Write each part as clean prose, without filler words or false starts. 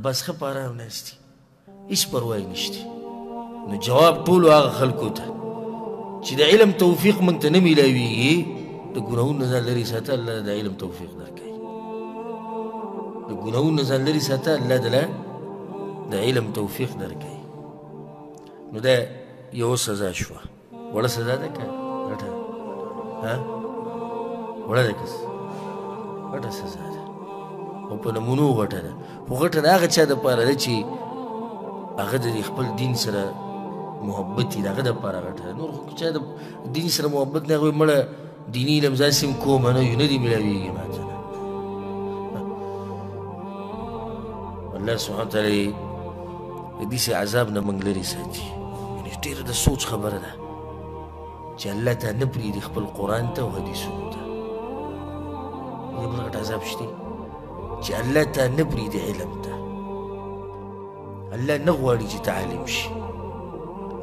بس ښه په ارام ناست دي، هېڅ پروا یې نشته. نو جواب ټولو هغه خلکو ته چې د علم توفیق موږ ته نه میلاویږي، د ګناهونو نه ځان لرې ساته، الله د علم توفیق درکوي. د ګناهونو نه ځان لرې ساته، الله دله د علم توفیق درکوي. نو دا یوه سزا شوه. وړه سزا ده که غټه؟ ها، وړه ده که غټه سزا ده؟ خو په نمونو غټه ده. خو غټه د هغه چا دپاره ده چې هغه د خپل دین سره محبت وي، د هغه دپاره غټه ده. نور خو که چا د دین سره محبت نه، هغه مړه دیني علم زه هسې هم کوم نه، یو نه دي میلاویږي ما ته. الله سبحانه وتعالی د داسې عذاب نه موږ لرې ساتي. یعنې ډېره د سوچ خبره ده چې الله ته نه پرېږدي خپل قرآن ته او حدیثونو ته. یو بل غټ عذاب شته چې الله ته نه پرېږدي علم ته. الله نه غواړي چې ته عالم شي،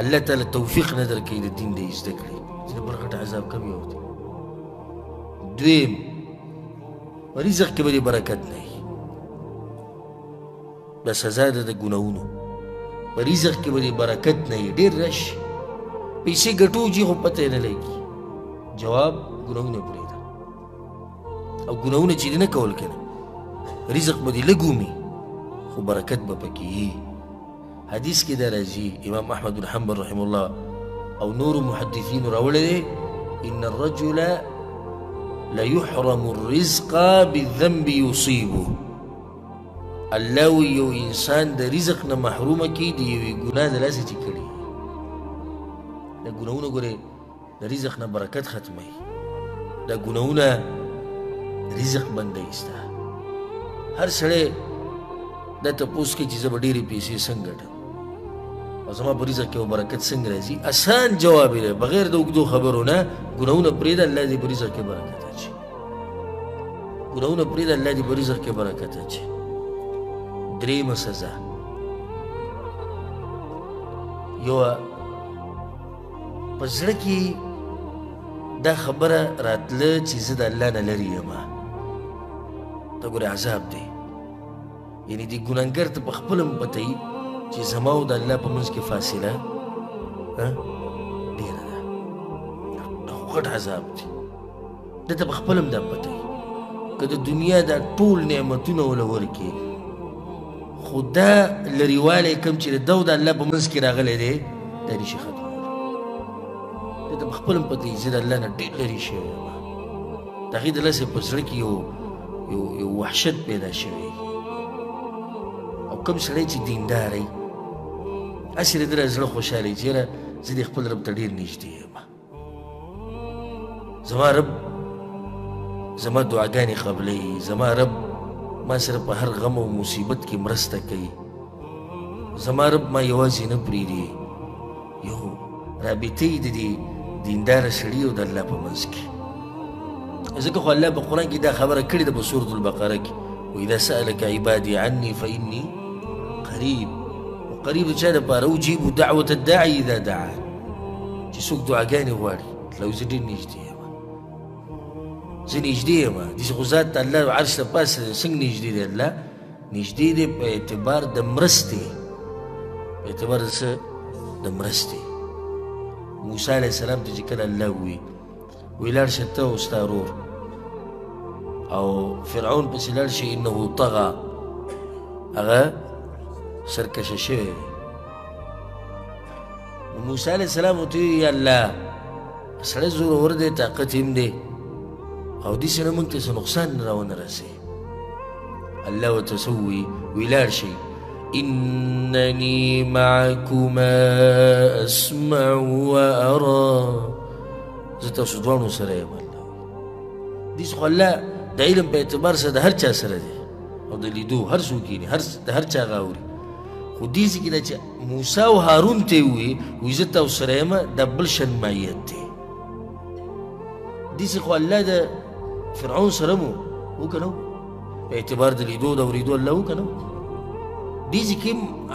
الله تعالی توفیق نه درکوي د دین د زده کړې. ځینې بل غټ عذاب کوم یو دی. دویم، په رزق کې به دې برکت نه وي. دا سزا ده د ګناهونو. په رزق کې به دې برکت نه وي. ډېر راشي پیسې ګټو جي خو پته یې نه لګي. جواب، ګناهونه پرېږده. او ګناهونه چې دې نه کول که نه، رزق به دې لږ ومي خو برکت به پکې وي. حدیث کې دا راځي، امام احمد بن حنبل رحمه الله او نورو محدثینو راوړی دی، ان الرجل ليحرم الرزق بالذنب يصيبه. الله وایي یو انسان د رزق نه محرومه کړي د یوې ګناه د لاسه چې کړي. دا ګناهونه ګورې د رزق نه برکت ختموي، دا ګناهونه رزق بندوي ستا. هر سړی دا تپوس کوي چې زه به ډېرې پیسې څنګه ګټم او زما په رزق کې به برکت څنګه راځي. اسان جواب یې دی، بغیر د اوږدو خبرو نه، ګناهونه پرېږده، الله دې په رزق کې برکت اچوي. ګناهونه پرېږده، الله دې په رزق کې برکت اچوي. درېیمه سزا، یوه په زړه کې دا خبره راتله چې زه د الله نه لرې یم، دا ګورې عذاب دی. یعنې دې ګناهګار ته په خپله هم پته وي چې زما او د الله په منځ کې فاصله ډېره ده. دا خو غټ عذاب دی. ده ته په خپله هم دا پته وي که د دنیا دا ټول نعمتونه وله ورکړي، خو دا لرېوالی کوم چې د ده او د الله په منځ کې راغلی دی، دا نشي ختمولی. ده ته په خپله هم پته وي زه د الله نه ډېر لرې شوی یم. د هغې د لاسه په زړه کې یو یو یو وحشت پیدا شوی. او کوم سړی چې دیندار وي، هسې د ده زړه خوشحاله وي چې یاره زه دې خپل رب ته ډېر نږدې یم، زما رب زما دعاګانې قبلوي، زما رب ما سره په هر غم او مصیبت کې مرسته کوي، زما رب ما یوازې نه پرېږدي. یو رابطه یې د دې دینداره سړي او د الله په منځ کې. ځکه خو الله په قرآن کې دا خبره کړې ده په سورة البقره کې، وإذا سألك عبادي عني فإني قريب. وقریب د چا دپاره؟ أجیب دعوة الداعي إذا دعان. چې څوک دعاګانې غواړي، لو زه ډېر نږدې یم، زه نږدې یم. داسې خو ذات ته الله عرش ته پاسه دی، څنګه نږدې دی؟ الله نږدې دی په اعتبار د مرستې، په اعتبار د څه؟ د مرستې. موسی علیه السلام ته چې کله الله ووایي، وایي لاړ شه ته او ستا ورور او فرعون پسې لاړ شي، انه طغى، هغه سرکشه شوی دی. نو موسی علیه السلام ورته وویل، یا الله سړی زورور دی، طاقت یې هم دی، او داسې نه موږ ته څه نقصان نه راونه رسوي. الله ورته څه ووایي؟ وایي لاړ شئ، إنني معكما أسمع وأرى. زه تاسو دواړو سره یم. الله داسې خو الله د علم په اعتبار سره د هر چا سره دی او د لیدو هر څوک یې د هر چا غاوري. خو دې ځای کې دا چې موسی او هارون ته یې ووایي، وایي زه تاسو سره یم، دا بل شان معیت دی. داسې خو الله د فرعون سره مو وکړو په اعتبار د لیدو د اورېدو الله وکړو. دې ځای کې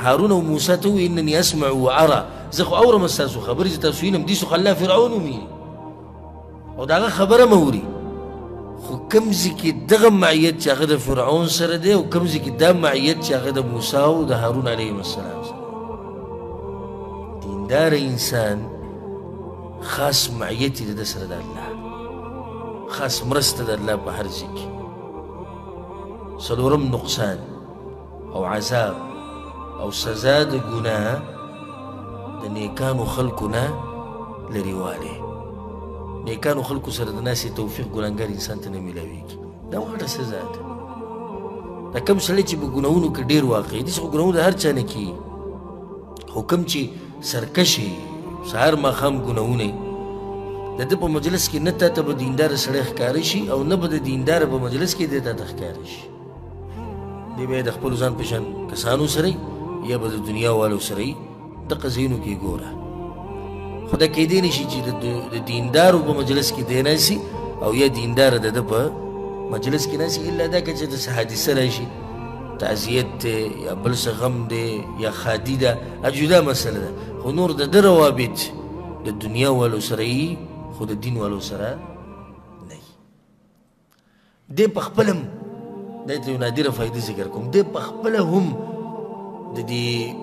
هارون او موسی ته ووایي انني اسمع وارى، زه خو اورم ستاسو خبرې، زه تاسو وینم. داسې خو الله فرعون ومیني او د هغه خبره مه اوري. خو کوم ځای کې دغه معیت چې هغه د فرعون سره دی او کوم ځای کې دا معیت چې هغه د موسی او د هارون علیهم السلام سره. دیندار انسان خاص معیت یې د ده سره د الله، خاص مرسته د الله په هر ځای کې. څلورم نقصان او عذاب او سزا د ګناه د نیکانو خلکو نه لرېوالی. نیکانو خلکو سره د ناستې توفیق ګناهګار انسان ته نه میلاویږي. دا هم غټه سزا ده. دا کوم سړی چې په ګناهونو کې ډېر واقع دي، خو ګناهونه د هر چا نه کېږي، خو کوم چې سرکش وي، سهار ماښام ګناهونه وي، د ده په مجلس کې نه تا ته به دیندار سړی ښکاره شي او نه به د دیندار په مجلس کې دی تا ته ښکاره شي. دی بیا د خپلو ځان په شان کسانو سره یا به د دنیا والو سره وي، دغه ځایونو کې ګوره. خو دا کېدی نه شي چې د دیندارو په مجلس کې دی ناسي او یا دیندار د ده په مجلس کې ناسي، الا دا که چې داسې حادثه راشي، تعزیت دی یا بل څه غم دی یا ښادي ده، جدا مسله ده. خو نور د ده روابط د دنیا والو سره وي، خو د دین والو سره نه وي. دی په خپله هم دا ته یو نادره فایده ذکر کوم، دی په خپله هم د دې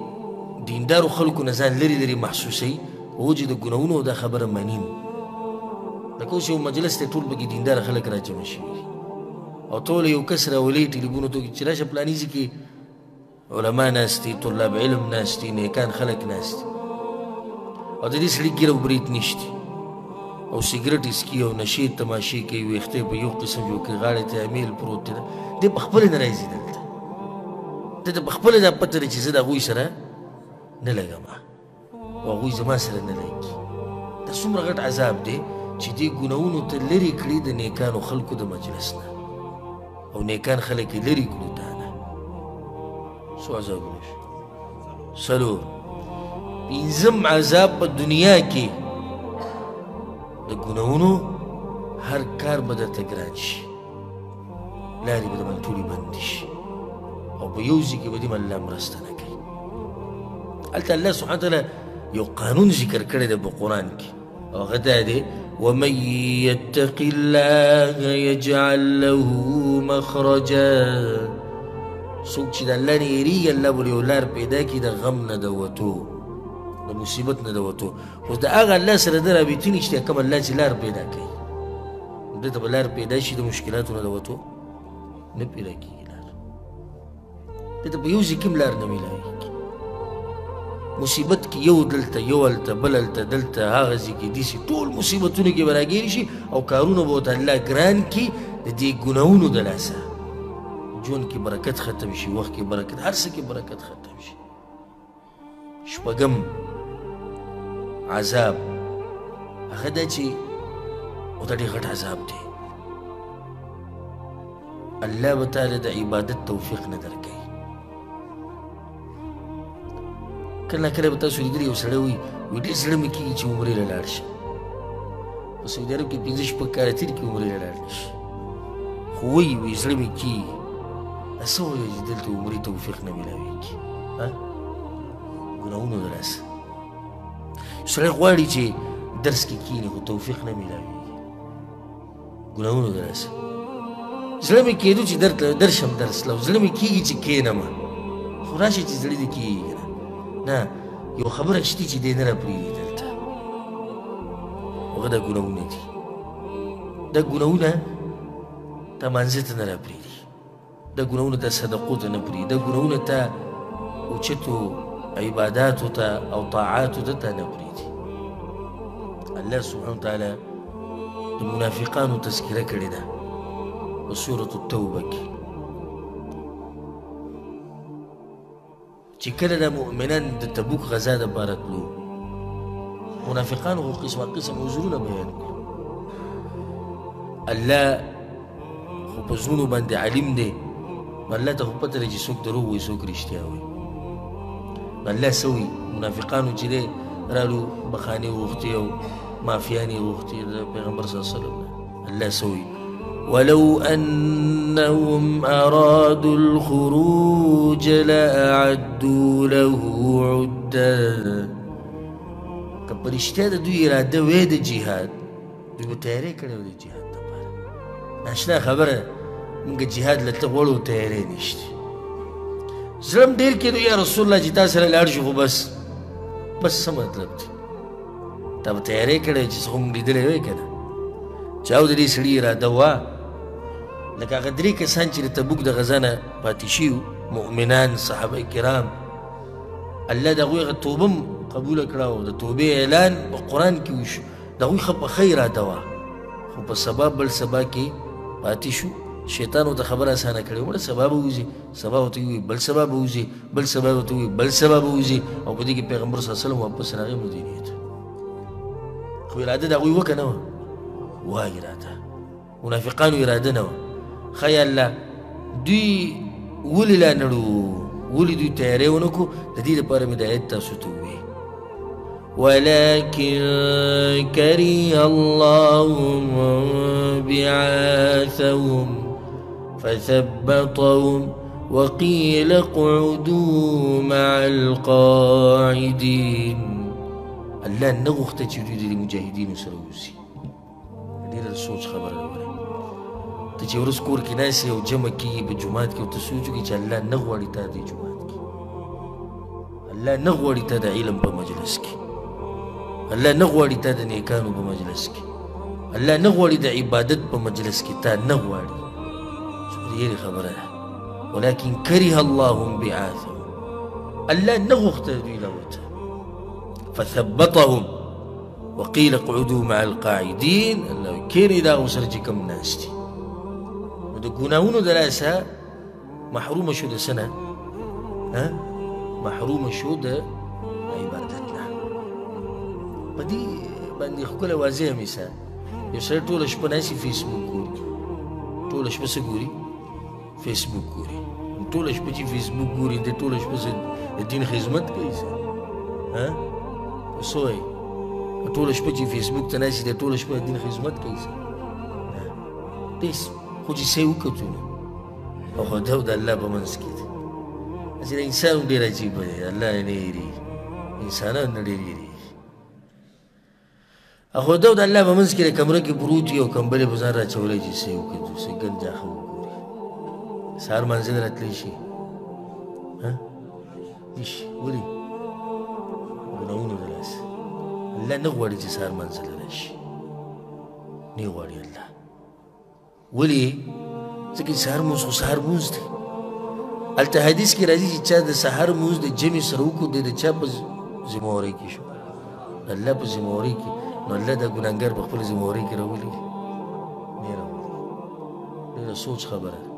دیندارو خلکو نه ځان لرې لرې محسوسوي، وجې د ګناهونو دا خبره منیم. لکه اوس یو مجلس دی، ټول پکې دینداره خلک راجمع شوي دي او ټول یو کس راولي ټلیفونو ته چې راشه پلاني ځای کې علما ناست دي، طلاب علم ناست دي، نیکان خلک ناست دي، او د دې سړي ږیره او برېت نشتي او سګرټ یې څکي او نشې تماشې کوي، ویښته یې په یو قسم جوړ کړي، غاړې ته یې امیل پروت دی. دی په خپله نه راځي دلته، ده ته په خپله دا پته ده چې زه د هغوی سره نه لګم او هغوی زما سره نه لګي. دا څومره غټ عذاب دی چې دې ګناهونو ته لرې کړي د نیکانو خلکو د مجلس نه، او نیکان خلک یې لرې کړو تا نه. څو عذابونه شو؟ څلور. پنځم عذاب په دنیا کې د ګناهونو هر کار به درته ګران شي، لارې به درباندې ټولې بندې شي او په یو ځای کې به دې الله مرسته نه کوي. هلته الله سبحانه وتعالی یو قانون ذکر کړی دی په قرآن کې، او هغه دا دی: ومن يتق الله يجعل له مخرجا. څوک چې د الله نه یېرېږي، الله به یو لار پیدا کړي د غم نه د وتو، د مصیبت نه د وتو. خو د هغه الله سره د رابطې نشته کوم الله چې لار پیدا کوي، ده ته به لار پیدا شي د مشکلاتو نه د وتو نه پیدا کېږي لار. ده ته په یو ځای کې هم لار نه میلاویږي. مصیبت کې یو دلته، یو هلته، بل هلته، دلته هغه ځای کې داسې ټول مصیبتونو کې به راګیر شي او کارونه به ورته الله ګران کړي د دې ګناهونو د لاسه. ژوند کې برکت ختم شي، وخت کې برکت، هر څه کې برکت ختم شي. شپږم عذاب هغه دا چې او دا ډېر غټ عذاب دی، الله به تعالی د عبادت توفیق نه درکوي. کله ناکله به تاسو لیدلي یو سړی وایي، وایي ډېر زړه مې کېږي چې عمرې له لاړ شم. په سعودي عرب کې 5 شپږ کاله تېر کړي عمرې له لاړ نه شي، خو وایي وایي زړه مې کېږي. دا څه وایي چې دلته عمرې توفیق نه میلاویږي؟ ګناهونو د لاسه. سړی غواړي چې درس کې کښېني خو توفیق نه میلاویږي، ګناهونو د لاسه. زړه مې کېدو چې درشم درس له، زړه مې کېږي چې کښېنم، خو راشه چې زړه دې کېږي که نه. یو خبره شته چې دی نه راپرېږدي دلته، هغه دا ګناهونه دي. دا ګناهونه تا مانځه ته نه راپرېږدي، دا ګناهونه تا صدقو ته نه پرېږدي، دا ګناهونه تا اوچتو عباداتو ته او طاعاتو ته تا نه پرېږدي. الله سبحانه وتعالی د منافقانو تذکره کړې ده په سورة التوبه کې، چې کله دا مؤمنان د تبوک غزا دپاره تلو، منافقانو خو قسمه قسم عذرونه بیان کړو. الله خو په زړونو باندې عالم دی، نو الله ته خو پته ده چې څوک دروغ وایي څوک رښتیا وایي. نو الله څه وایي؟ منافقانو چې دی رالو بخانې غوښتې او مافیانې غوښتې د پیغمبر صلی الله علیه وسلم نه. الله څه وایي؟ ولو أنهم أرادوا الخروج لأعدوا له عدة. که په رښتیا د دوی اراده وی د جهاد، دوی به تیاری کړی وی د جهاد دپاره. ناشنا خبره، موږ جهاد له ته غواړو، تیاری نشته. زړه م ډېر کېدو یا رسول الله چې تا سره لاړ شو، خو بس بس څه مطلب دی؟ تا به تیاری کړی چې څه خو موږ لیدلی وی که نه؟ چا او د دې سړي اراده وه، لکه هغه درې کسان چې د تبوک د غزا نه پاتې شوي مؤمنان صحابه کرام، الله د هغوی هغه توبه هم قبوله کړه او د توبې اعلان په قرآن کې وشو. د هغوی ښه پخه اراده وه، خو په سبا بل سبا کې پاتې شو. شیطان ورته خبره اسانه کړې، ومړه سبا به وځي، سبا ورته ووایي بل سبا به وځي، بل سبا ورته ووایي بل سبا به وځي، او په دې کې پیغمبر صلی الله علیه وسلم واپس راغی مدینې ته. خو اراده د هغوی وه که نه وه؟ وه اراده. منافقانو اراده نه وه. ښه یا الله دوی ولې لا نړو، ولې دوی تیاری ونه کړو؟ د دې لپاره مې د آیت تاسو ته وویل، ولكن كره الله بعاثهم فثبطهم وقيل اقعدوا مع القاعدين. الله نه غوښته چې دوی د مجاهدینو سره اوسي. ډېره د سوچ خبره ده. ته چې ورځ کور کې ناست یې او جمع کېږي په جومات کې، او ته سوچ وکړې چې الله نه غواړي تا دې جومات کې، الله نه غواړي تا د علم په مجلس کې، الله نه غواړي تا د نیکانو په مجلس کې، الله نه غواړي د عبادت په مجلس کې، تا نه غواړي. څومره یې خبره ده. ولكن كره الله انبعاثهم، الله نه غوښته دوی له وته. فثبطهم وقيل اقعدوا مع القاعدين. الله کښېنئ د هغو سره چې کوم ناست دي. نو د ګناهونو د لاسه محرومه شو د څه نه؟ محرومه شو د عبادت نه. په دې باندې ښکلی واضح مثال، یو سړی ټوله شپه ناست فیسبوک ګوري، ټوله شپه څه ګوري؟ فیسبوک ګوري. ټوله شپه چې فیسبوک ګوري، د ټوله شپه څه د دین خدمت کوي څه؟ څه وایي؟ ټوله شپه چې فیسبوک ته ناست د ټوله شپه د دین خدمت کوي څه؟ هېڅ. خو چې څه یې وکتو نو او خدای د الله په منځ کې دی. هسې دا انسان هم ډېر عجیبه دی، الله یې نه هېرېږي، انسانان نه ډېر هېرېږي. خدای د الله په منځ کې د کمره کې پروت وي او کمبلې په ځان راچولی چې څه یې وکتو، څه ګل جاخه وګوري. سهار لمانځه ته راتلی شي؟ نه شي. ولې؟ ګناهونو د لاسه. الله نه غواړي چې سهار لمانځه ته راشي، نه غواړي الله. ولې؟ ځکه چې سهار لمونځ خو سهار لمونځ دی. هلته حدیث کې راځي چې چا د سهار لمونځ د جمع سره وکړو، دی د چا په ذمهوارۍ کې شو؟ د الله په ذمهوارۍ کې. نو الله دا ګناهګار په خپله ذمهوارۍ کې راولي؟ نه راولي. ډېره سوچ خبره ده.